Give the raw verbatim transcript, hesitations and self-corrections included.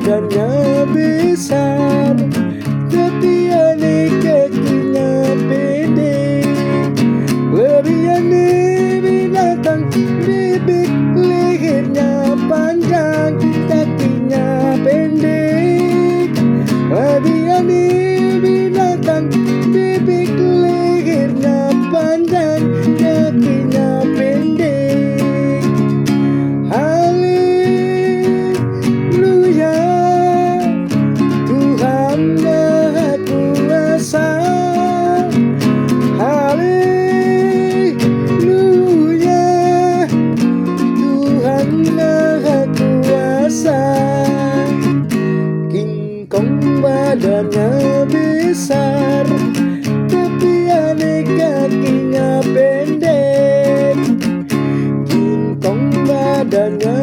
Badannya besar, tapi aneh, kakinya pendek. Lebih aneh binatang bebek, lehernya panjang, kakinya pendek. Lebih aneh binatang bebek, lehernya panjang, kakinya pendek. Haleluya, Tuhan Maha Kuasa. Haleluya, Tuhan Maha Kuasa. King Kong badannya besar, tapi aneh, kakinya pendek. King Kong badannya